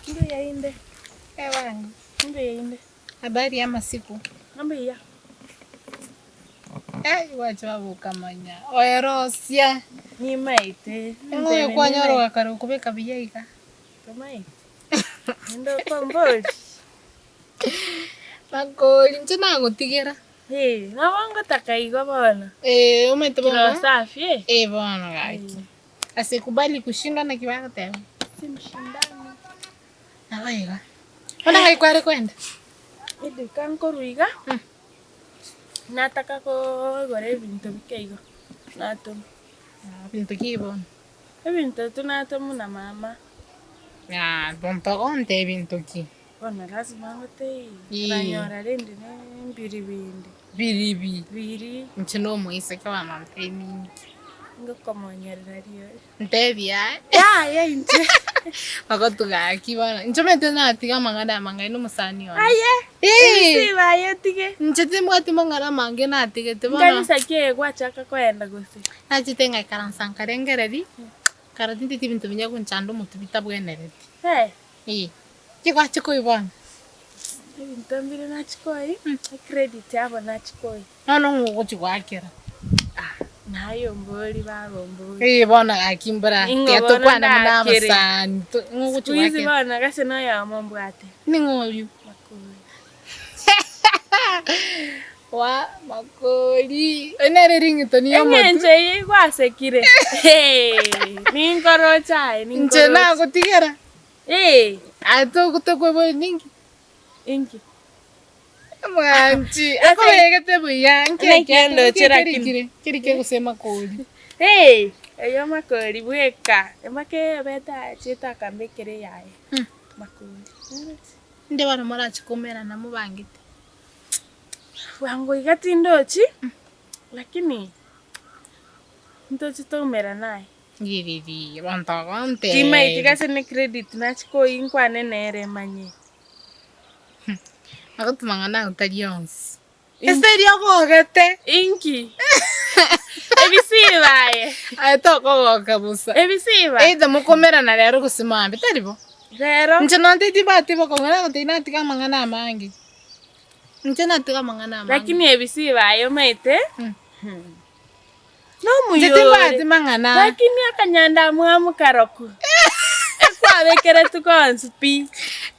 Mbuya inde. Ewango. Mbuya inde. Habari ya amasiku? Mbuya. Ai gwacha bagokamanya oerosia. Nimaete. Ng'o oyo kwanyora ogakara okobeka buya iga? Tomaeti. Naende okombori. Makori inche nagotigera. Eh, nabo ngotaka igo bono. Eh, omanyete bono. Kilo safi eh. Eh bono gaki. Asikubali kushindwa naki bagoteba. Si mshindani. Nabo igo. Bono ng'ai kware koenda? Eduka nkorwa iga, nataka kogora ebinto bike igo, natoma. Binto ki bono? Ebinto tu natomwa na mama. Bono togontebia binto ki? Bono lazima ngotebie, Ii. oranyora rende ne mbiribindi. Biribi. Biri. Inche na omoiseke wa mama ninki? Ngokomonyerera riori. Ntebie aye. Yaya inche. Bagotu gaki bono. Inche omanyete natiga amang'ana amange na omosani one. Aye! Eeh. Ebisiba aye otige. Inche timbwati mang'ana amange natigete bono. Nkanisa ki eye gwachaka koenda gose? Nachete ngaikaransa nkarengereria, nkarora tinteti ebinto binya gonchanda omotwe bitabwenereti. Eh. Eeh. Ki gwachia koyia bono? Ebinto mbire nachia koyia, ecredit abo nachia koyia. Bono ng'o ogochia goakera? Ah, naye ombori baba ombori. Ee bono gaki mbora, Ing'o tiga bono tokwane buna ndakere? abasani, to ng'o ogochia Siku hizi goakera? bono gose noyomo mbwate. Ning'o oyio? Makori. Waa Makori, oyo nere ring'itoni ya omotwe. Eng'encho eye gwasekire, ninkoroche aye Inche ninkoroche. nagotigera? Ee. Aye togo tokoeboria ninki? Inki? Mwanchi, akobegete buya, nki Naki eke ondoche lakini. kerikire, kerikire gose makori. Ee, oyo makori bweka, mpaka ebete achiete akambekera eyaye, makori, oroche. Inde bono morache koumerana mobangete. Bwango iga tindochi, lakini ntoche toumerana aye. Ririri, abanto agontebia. Timaeti gase ne credit nachia koyia nkwane nere manye. Agotoma ng'a nagotari onsi. Ase erio ogogete. Inki? Ebisiba aye. Aye tokogoka bosa. Ebisiba. Either mokomerana rero gose mambia, tari bo? Rero. Inche nonye timbwati bokong'u nagotebia natiga amang'ana amange. Inche natiga amang'ana amange. Lakini ebisiba aye omanyete. Inche timbwati mang'ana. Lakini akanyandamwamu karokwo ekwabekeretwe konsi pi.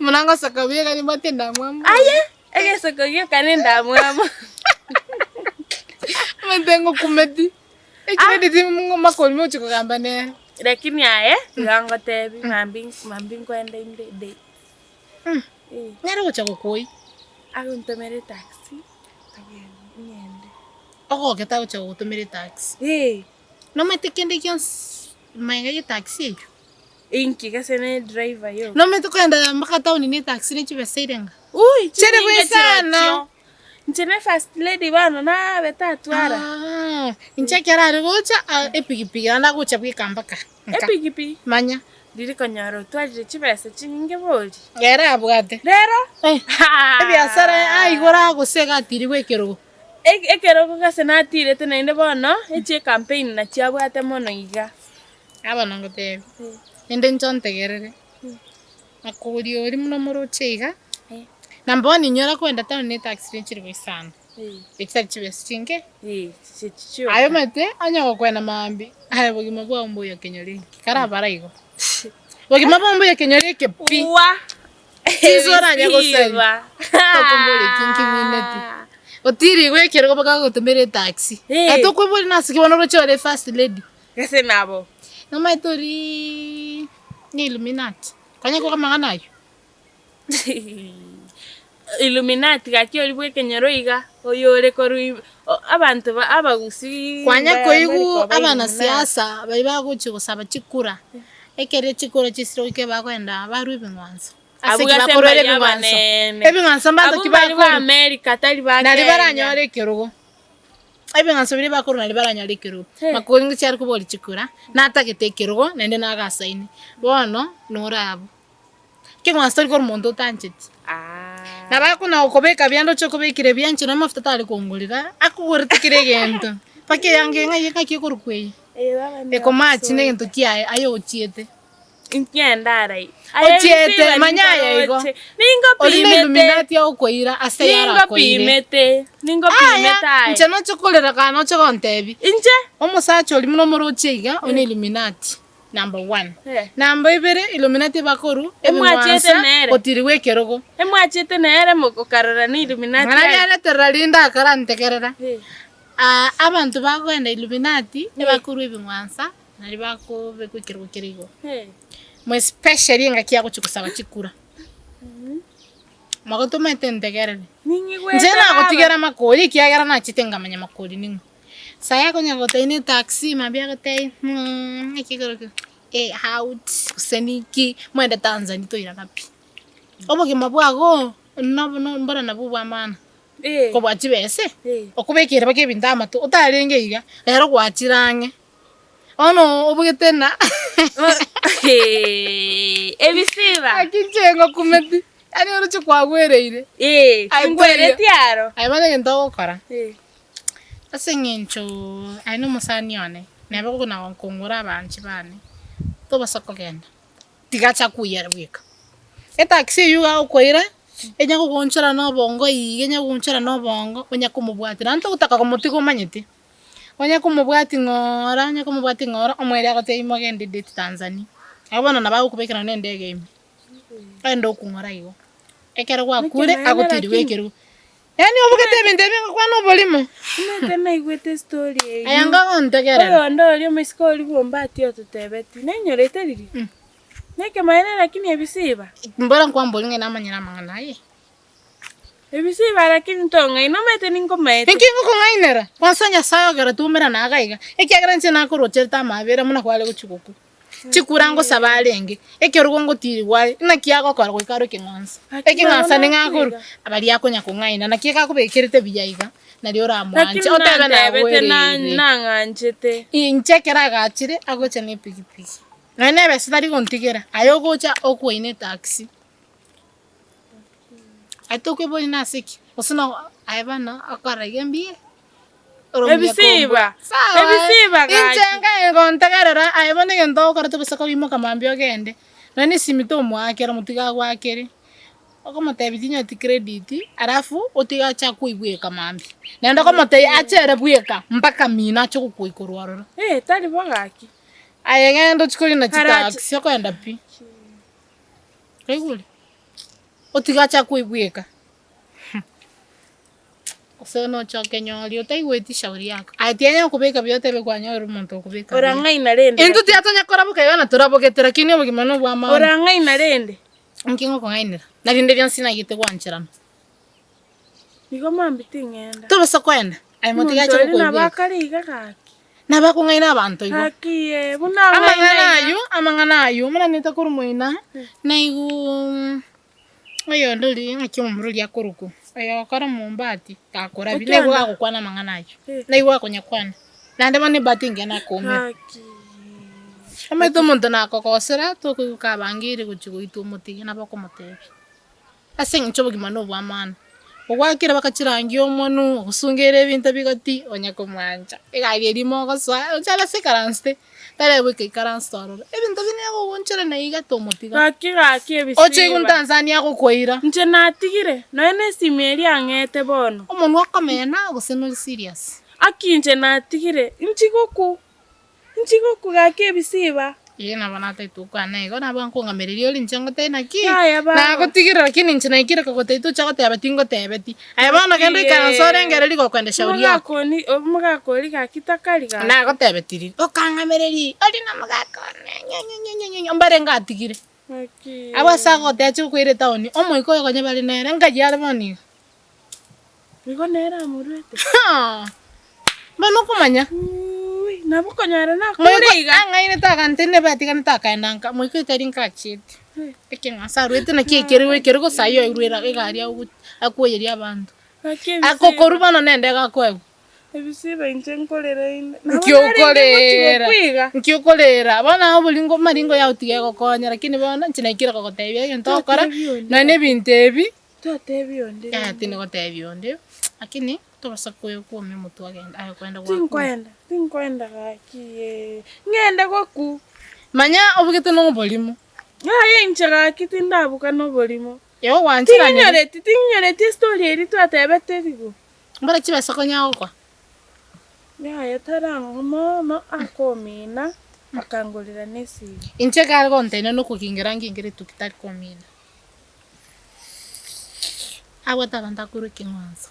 Buna ngosoka buya iga nimbwate endamwamu. Aye, egesoko gioka na endamwamu. Omanyete ngokumeti, ekero ndeti makori mochie kogamba nere. Lakini aye, iga ngotebi mambia mambia nkoenda inde date. Nere ogocha gokoyia. Agontomera etaxi, togende ng'ende. Ogogete agocha gogotomera etaxi. Ee. Nomanyete kende gionsi magega ya etaxi eyio? Inki gose ne driver yoka. Nomanyete kogenda mpaka town ne etaxi ne chibesa erenga? Ui, Chere chinyinge buya sana. chirochio. Inche ne first lady bono nabe tatwara. Ah, inche ekero are gocha a- epigipigi naende agocha bweka mpaka nka. Epigipigi? Manya. Riri konyora otwarire chibesa chinyinge bori. Ere abwate. Rero? Eh, ebiasara aigora gose iga atirigwe ekerogo. Ekerogo gose natirete naende bono, echi ecampaign nachio abwate mono iga. Aba nogotebia, rende inche ontegerere, makoria oria buna omoroche iga, number one inyora kogenda town ne etaxi ne chilifu isano, echio tari chibesa chinke. Aye omanyete onye gokwenda maambia, aye bogima bwao mbuya kenyori eke, karabara igo, bogima bwao mbuya kenyori eke pi. Chinsa oranye gosaria, tokoboria eki nkimineti. Otirigwe ekerogo mpaka bagotomera etaxi. Eh. Tokoboria nase ki bono oroche ore first lady. Gose nabo. Nomanyete oriiii ne illuminati, kwanya koigwa amang'ana aywo? Illuminati gaki oria bwa ekenyoro iga, oyore korwa i- abanto ba abagusii Kwanya ba koigwa America oba Illuminati. abanasiasa baria bagochia gosaba chikura, ekere chikura chisire goika bagoenda barwa ebing'wanso. Ase Abwo ki ase bakorwera mbaria ebing'wanso? abanene. Ebing'wanso mbanto Abwo ki mbari ba bakorwa? America tari ba Nari Kenya. baranyore ekerogo. Ebing'wanso biria bakorwa nari baranyore ekerogo. Eh. Makori ngochia are koboria chikura, natagete ekerogo naende nagasaine. Bono, nore abwo. Ekeng'wanso tori korwa monto otancheti. Aah. Nabo akona gokobeka buya ndoche okobekire buya inche nonye mafuta tare kongorera, akogorete kera egento, mpaka eyanga eye ng'ai ng'aki ekorokwa eye? Eye baba nigo Ekomatch na agosoete. egento kiaye aye ochiete. Inkienda arai. Aye Ochiete, ebisiba manya aye igo. ninkaroche. Ori na Ningopimete. Illuminati okoira ase aye arakoire. Ningopimete. Ningopimete Aya, aye. inche noche korera kana noche gontebia. Inche? Omosacha oria buna omoroche iga, oyo na Illuminati number one. Eh. Number ibere, Illuminati bakorwa Emwachete ebing'wansa nere. gotirigwa ekerogo. Emwachete nere mokarora na Illuminati Ng'ana aye. riareterera rinde akarantegerera. Eh. Ah, abanto bagoenda Illuminati, Eh. ebakorwa ebing'wansa. Nario bakobekwa ekerogo keria igoro. Eh. More especially engaki ya gochia gosaba chikura. Mogotomete ntegerere. Ning'igwete Inche baba. nagotigera makori ekiagera nachete nkamanya makori ning'o. Sayi akonya gotebia ne taxi mambia agotebia mh naki ekerokio eh out gose niki mwende Tanzania toirana pi. Obogima bwago nobo mbora nabwo bwa maana. Eh. Kobua chibese, Eh. okobekera mpaka ebinto amato otarenge iga, rero gwachire ang'e. Bono obwete na Ebisiba. Naki inche ngokumeti, yaani oroche kwagwereire. Eh, Aye tingwereti aro. Aye bono egento ogokora, Eh. ase eng'encho aye na omosani one, neba okona kong'ora abanchi bane, tobasa kogenda, tiga ache akoiyere bweka. Etaxi eywo iga agokoira, enya gogoonchora na obongo iga, enya gogoonchora na obongo, onya komobwatia, naende togotaka komotiga omanyete. Onye komobwati ng'ora, onye komobwati ng'ora, omweri agotebia mogende date Tanzania. Abwo bono nabo agokobekera nonye endege ime, ogende okong'ora igo. Ekero gwakure, Ekeene agotiirigwe lakini. ekerogo. Yaani obogete ebinto ebi ngokwana oborimo. Omanyete naigwete estory Aya eywo. nkogontegerera. Oyonde oria omoiseke oria bwombati ototebetie, nainyorete riria? Nekemaene lakini ebisiba. Mbora nkwambori ng'a namanyire amang'ana aye. Ebisiba lakini tong'aina omanyete ninkomaete. Inki ngokong'ainera? Kwansa Nyasae ogera twaumerane iga iga, ekiagera inche nakorocherete amaabera buna kware gochia gokwa. Chikura ngosaba arenge, ekerogo ngotiirigwa are, naki agokora goika arwe ekeng'wanso. Ekeng'wanso ning'o akorwa? Baria akonya kong'aina, naki egakobekerete buya iga, nario Lakini oramwanche, otebe nantebete na- nagwereire. nang'anchete. Inche ekero agachire, agocha na epikipiki, nonya na ebesa tari gontigera, aye ogocha okwaina etaxi. Aye tokweboria nase ki? Gose no aye bono okorora iga mbuya ore omuya Ebisiba, kombua. Sawa ebisiba gaki. inche nkaye gontegerera aye bono egento ogokora tobasa koimoka mambia ogende, nonye na esimi tomoakera motige agoakere, okomotebia tinyeti credit alafu otige ache akoigwe bweka mambia. Naende okomotebia ache ere bweka mpaka mino ache gokoigwa korwa ororo. Eh, tari bo gaki. Aye genda ochie korina Arache- chitaxi okoenda pi. Oigure? Otige ache akoigweka. Gose nochoke nyori otaigweti shauri yako. Aye tianya gokobeka buya otebe kwanyorire omonto okobeka buya. Orang'aina rende Intwe lakini. tiatonya koraboka iga na torabogete lakini obogima na obw'amaana. Orang'aina rende. Inki ngokong'ainera? Na rinde rionsi nagete gwancherana. Igo mambia ting'enda. Tobasa koenda, aye motige Omonto ache oria nabo gokoigweka. akare iga gaki. Nabakong'aina abanto igo. Gaki ee, buna ang'aina Amang'ana iga. ayio, amang'ana ayio, buna nete korwa moina, naigwuu oyonde oria ng'aki omomura oria akorokwa, oyo okora mombati, gakorabia, naigwa Otiana. gagokwana amang'ana ayio, Eh. naigwa gakonyakwana. Naende bono ebahati engiya nakoumera. Gaki. Omanyete omonto nakogosera, tokoigwa kabangeire gochia goitwa omotige, nabo okomotebia. Ase eng'encho obogima nobw'amana, ogwakire baka chirangi omonwe, ogosungera ebinto bigoti, onye komwancha. Egari eria mogosoa, inche ase ikaransete, tari goika ikaranste ororo, ebinto binde agogoonchorana iga tomotiga. Gaki gaki Oche igo ebisiba. Tanzania agokoira. Inche natigire, nonya na esimi eria ang'ete bono. Omonwe okomena gose nori serious. Aki inche natigire, inchi gokwa. Inchi gokwa gaki ebisiba. Ee nabo natagete gokwana igo, nabo nkong'amereria ore inche ngotebie naki, Yaya baba. nagotigire lakini inche naikire kogotebia tocha goteba tingotebeti. Aye bono genda oikaranse orengererie gokwenda shauri yako. Omogaka oni omogaka oria gaki takari gaki. Nagotebeti riria, okang'amereria, oria nomogaka one nyo nyo nyo nyo nyo, mbarenge atigire. Gaki. Abwo ase agoteba ache gokoira etaoni, omoika oyo konya bare nere, nkayi are bono iga. Igo nere amoruete. Haa! Bono okomanya. Uuwi, nabo okonyora nakore Moika iga. ang'ainete agante nebe atiganete akaenda nka, moika oyo tari nkachiete. Ekeng'wanso aruete naki ekerogo ekerogo saii oirwe egari ago akwoyeria abanto. Gaki ebisiba. Agokorwa bono nende egakoegwa. Ebisiba inche nkorera inde. Nabo Nki narenge okorera? gochi gokwa iga. Nki okorera? Bono aye oboringo amaringo yao tiga egokonya lakini bono inche naikire kogotebia egento ogokora, Twatebia onde. nonye na ebinto ebi, Twatebia onde yaya rende. tindikotebia onde, lakini tobasa koe kwomia omotwe ogende aye okogenda gwakwa. Tinkoenda, tinkoenda gaki eh, ng'ende gokwa. Manya obugete na oborimo. Yaya inche gaki tindabuka na oborimo. Igo gwancheranire. Tinginyoreti, tinginyoreti estory eria twatebete rigo. Mbora chibesa konya gokwa. Yaya tarang'o mono akomina akangorera nesimi. Inche ekare gontebia nokogingera ngingere etuki tari komina. Abwate abanto akorwa ekeng'wanso.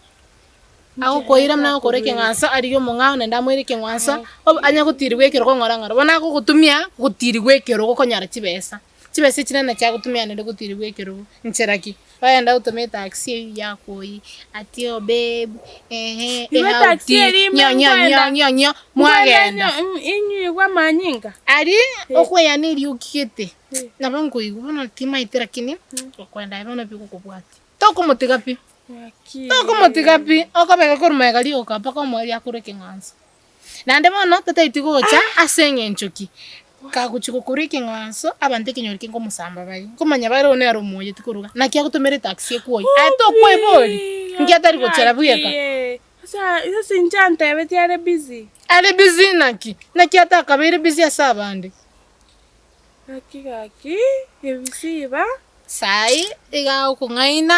Agokoira buna agokora ekeng'wanso arigie omong'ao naende amoire ekeng'wanso, anye gotirigwa ekerogo ng'ora ng'ora. Bono agogotumia gotirigwa ekerogo okonyora chibesa. Chibesa echi naende nachiagotumia naende gotirigwa ekerogo. Nchera ki? Bagenda gotoma etaxi eywo yakoyia, ati oh babe, ehe, Igo etaxi ehauti, eria ime ng'io ng'io nkoenda ng'io ng'io ng'io, nkoenda mwagenda. inyigwe amanyinga. Aria okoeyana erioki gete, nabo nkoigwa bono timaeti lakini okoenda aye bono bigokobwatia. Tokomotiga pi, tokomotiga pi, okobeka korwa magega rioka mpaka omoerio akore ekeng'wanso. Naende bono totaeti gocha ase eng'encho ki? Kagochia gokorwa ekeng'wanso, abanto ekenyoro eeke nkomosamba bare, nkomanya bare oyo nere omoyeti koruga, naki agotomera etaxi ekwoyia, aye tokweboria? Nki atari gochera bweka? Sasa inche antebetie are busy. Are busy naki? Naki atakabeire busy ase abande? Gaki gaki, ebisiba. Sai iga agokong'aina,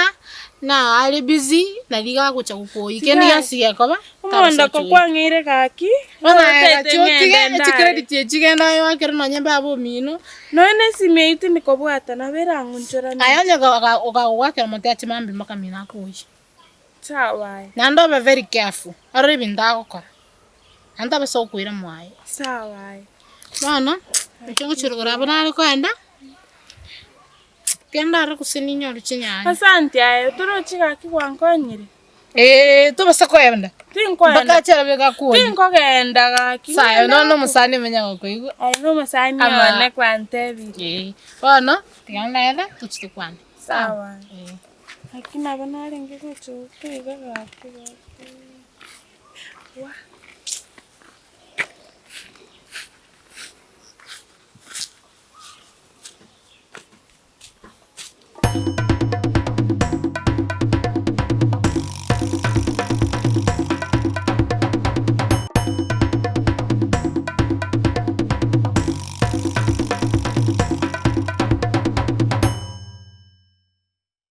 na are busy, nari iga agocha gokoyia kende gionsi gekoba, Omondoko tagosoa kwang'eire gaki, Bono aye otete gachia otige ng'ende ndare. echicredit echi genda aye oakere nonye baba omino. Nonya na esimi eyio tindi kobwata, nabo erang'unchoranie. Aye onye okagoakera omonto ache mambia mpaka mino akoyie. Sawa aye. Naende obe very careful, orore ebinto agokora, naende tabasa gokoira mwaye. Sawa aye. Bono, inche ngochia rogoro abwo nare koenda, kende aro gose ninyore chinyanya. Asante aye, torochi gaki gwankonyire. Eeh, tobasa koenda, Tinkoenda. mpaka ache arabe gakoyia. Tinkogenda gaki. Sawa, oyo nonya omosani omanye gokoigwa. Aye na omosani Ama- one kwantebirie. Eeh, bono, tiga naende, tochi tokwane. Sawa. Eeh. Gaki nabo narenge gocha gokwa iga gaki bono.